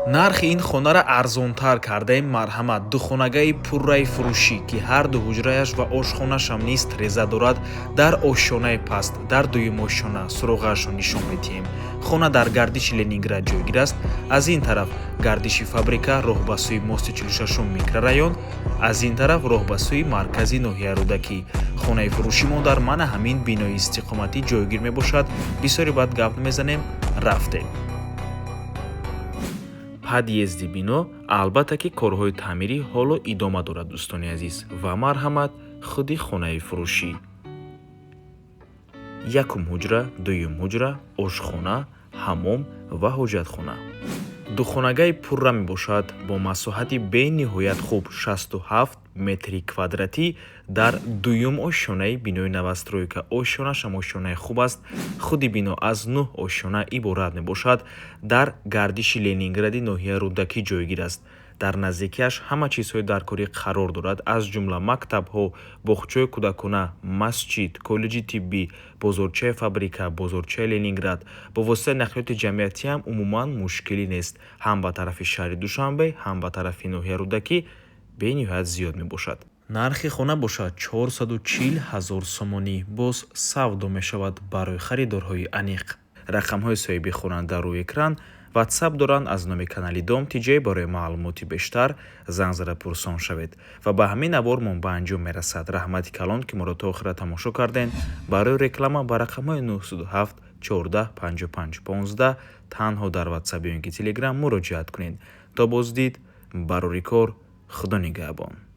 Нархи ин хонара арзонтар кардаем. Марҳамат, духонагаи пурраи фурӯшӣ, ки ҳар ду ҳуҷраяш ва ошхонашам низ треза дорад, дар ошёнаи паст, дар дуюм ошёна суроғаашро нишон медиҳем. Хона дар гардиши Ленинград ҷойгир аст. Аз ин тараф гардиши фабрика, роҳ ба сӯи мости 46-ум микрорайон, аз ин тараф роҳ ба сӯи маркази ноҳияи Рӯдакӣ. Хонаи фурӯши мо дар мана ҳамин бинои истиқоматӣ ҷойгир мебошад. Бисёре баъд гап мезанем, рафтем. Подъезди бино, албатта, ки корҳои таъмирӣ ҳоло идома дорад, дӯстони азиз. Ва марҳамат, худи хонаи фурӯшӣ: якум ҳуҷра, дуюм ҳуҷра, ошхона, ҳаммом ва ҳоҷатхона. Духонагаи пурра мебошад бо масоҳати бениҳоят хуб, 67 метри квадратӣ, дар дуюм ошёнаи бинои новостройка. Ошёнашам ошёнаи хуб аст. Худи бино аз нӯҳ ошёна иборат мебошад. Дар гардиши Ленингради ноҳияи Рӯдакӣ ҷойгир аст. Дар наздикиаш ҳама чизҳои даркорӣ қарор дорад, аз ҷумла мактабҳо, боғчаи кӯдакона, масҷид, коллеҷи тиббӣ, бозорчаи фабрика, бозорчаи Ленинград. Бо воситаи нақлиёти ҷамъиятӣ ҳам умуман мушкилӣ нест. Ҳам ба тарафи шаҳри Душанбе, ҳам ба тарафи ноҳияи Рӯдакӣ бениҳоят зиёд мебошад. Нархи хона бошад 440 ҳазор сомонӣ, боз савдо мешавад. Барои харидорҳои аниқ рақамҳои соҳиби хона дар рӯи экран, Ватсап доранд. Аз номи канали Дом ТиҷЕ барои маълумоти бештар занг зада пурсон шавед. Ва ба ҳамин навормон ба анҷом мерасад. Раҳмати калон, ки моро то охира тамошо кардем. Барои реклама ба рақамҳои 907 14 55 15 танҳо дар Ватсап ё ин ки Телеграм муроҷиат кунед. То боздид, барори кор, Худо нигаҳбон.